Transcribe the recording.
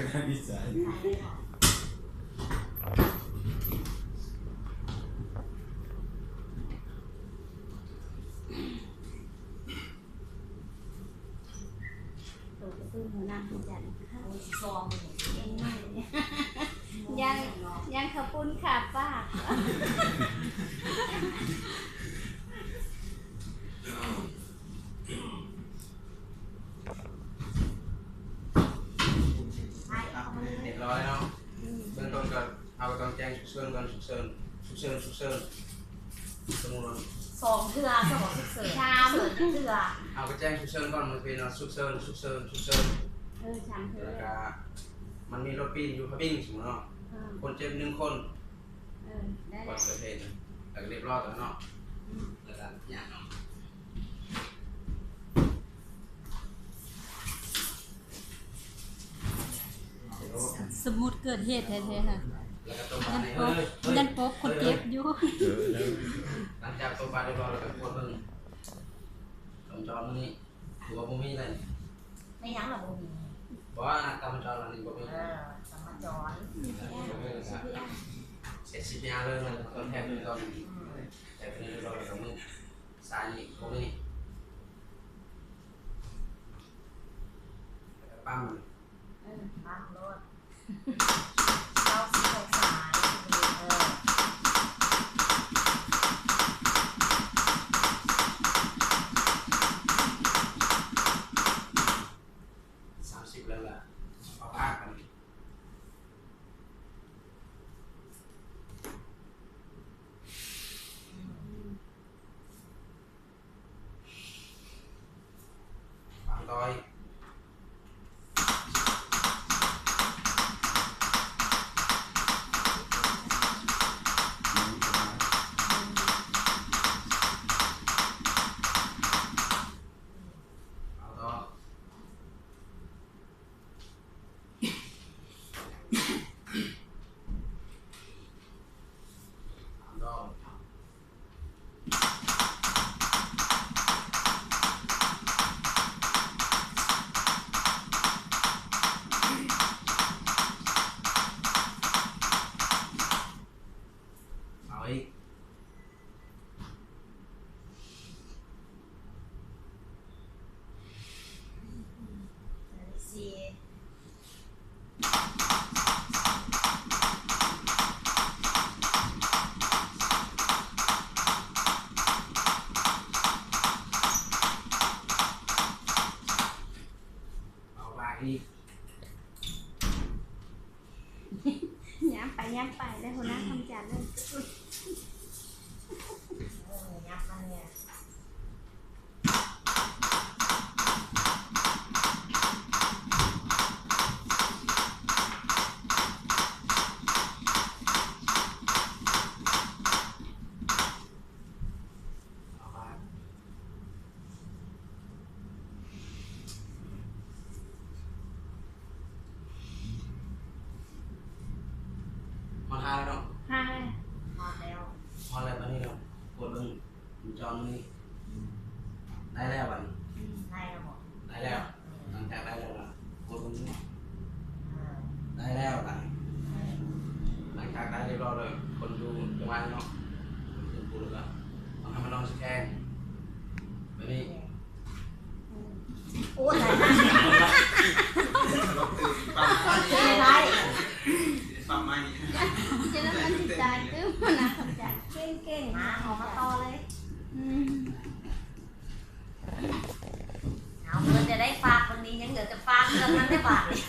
ນິໄສ. ໂຕກະຕຸ້ນຫົວໜ້າຜູ້ຈັດ ໂອ້ຍ ຊອງ ຍັງ ຍັງເຂົ້າປຸ້ນຂາປາກ. ອ່ະ ຮຽບຮ້ອຍເນາະ. ອືມ ເບື້ອງຕົ້ນກໍ ເຮົາກໍຕ້ອງແຈ້ງສຸກເສີນກ່ອນ ສຸກເສີນ ສຸກເສີນ ສຸກເສີນ ສົມມຸດວ່າ ສອງເທື່ອ ສະບອກສຸກເສີນ ສາມເທື່ອ ເຮົາກໍແຈ້ງສຸກເສີນກ່ອນ ມັນເປັນວ່າສຸກເສີນ ສຸກເສີນ ສຸກເສີນ ເອີ ສາມເທື່ອ ແລ້ວກໍມັນມີລົດປີ້ນຢູ່ພະບິງ ສົມມຸດເນາະ ເອີ ຄົນເຈັບໜຶ່ງຄົນ ເອີ ໄດ້ ກ່ອນເກີດເຫດ ແລ້ວກໍຮຽບຮ້ອຍແລ້ວເນາະ ອືມ ແລ້ວກໍຍ່າງເນາະ. ສົມມຸດເກີດເຫດແທ້ໆ ຫະ ຍັນປົກ ຍັນປົກຄົນເຈັບຢູ່. ເອີ ຫຼັງຈາກຕົບບາດຮຽບຮ້ອຍແລ້ວກໍກວດເບິ່ງການຈົນມື້ນີ້ ຖືວ່າບໍ່ມີແລ້ວ. ແມ່ນຫຍັງລະບໍ່ມີ? ບໍ່ ອັນນັ້ນການຈົນອັນນີ້ບໍ່ມີ. ເອີ ການຈົນ ເອີ ບໍ່ມີແລ້ວກໍເຊັກຊີພີອາເລີຍ ຕ້ອງແທກເລີຍກ່ອນ ແທກເລີຍກ່ອນ ແລ້ວກໍມືຊ້າຍນີ້ບໍ່ມີ ແລ້ວກໍປ້ຳ ເອີ ປັ້ງໂລດ ເກົ້າສິບອົງສາ ເອີ ສາມສິບແລ້ວລະ ເອົາພາກກັນ. ເອົາອີກ ສີ່ ເອົາບາກອີກ. ຍາມໄປຍາມໄປເດີ ຫົວໜ້າຄຳຈັນເດີ. ເອີ ຍັບມາແນ່. ຮອດຫ້າແລ້ວເນາະ ຮອດແລ້ວ ຮອດແລ້ວ ຮອດແລ້ວ ບາດນີ້ເນາະ ກວດເບິ່ງວົງຈອນນີ້ ໄດ້ແລ້ວບາດນີ້ ອືມ ໄດ້ແລ້ວບໍ? ໄດ້ແລ້ວ ອືມ ຫຼັງຈາກໄດ້ແລ້ວລະ ກວດເບິ່ງ ເອີ ໄດ້ແລ້ວບາດນີ້ ເອີ ຫຼັງຈາກໄດ້ຮຽບຮ້ອຍແລ້ວ ຄົນຢູ່ຈັງຫວັດເນາະ ຄົນຢູ່ລະ ຕ້ອງໃຫ້ມາລອງສະແກນ ບາດນີ້ ໂອ້ຍ ຕາຍ ປ້ຳໄມ້ ປ້ຳໄມ້ ຈະນັ້ນມັນຊິຕາຍຕື່ມນະ ເກັ່ງໆ ມາ ເອົາມາຕໍ່ເລີຍ ອືມ ເອົາ ເພິ່ນຈະໄດ້ຝາກ ເພິ່ນນີ້ຍັງເຫຼືອແຕ່ຝາກເລື່ອງນັ້ນແຫຼະບາດນີ້.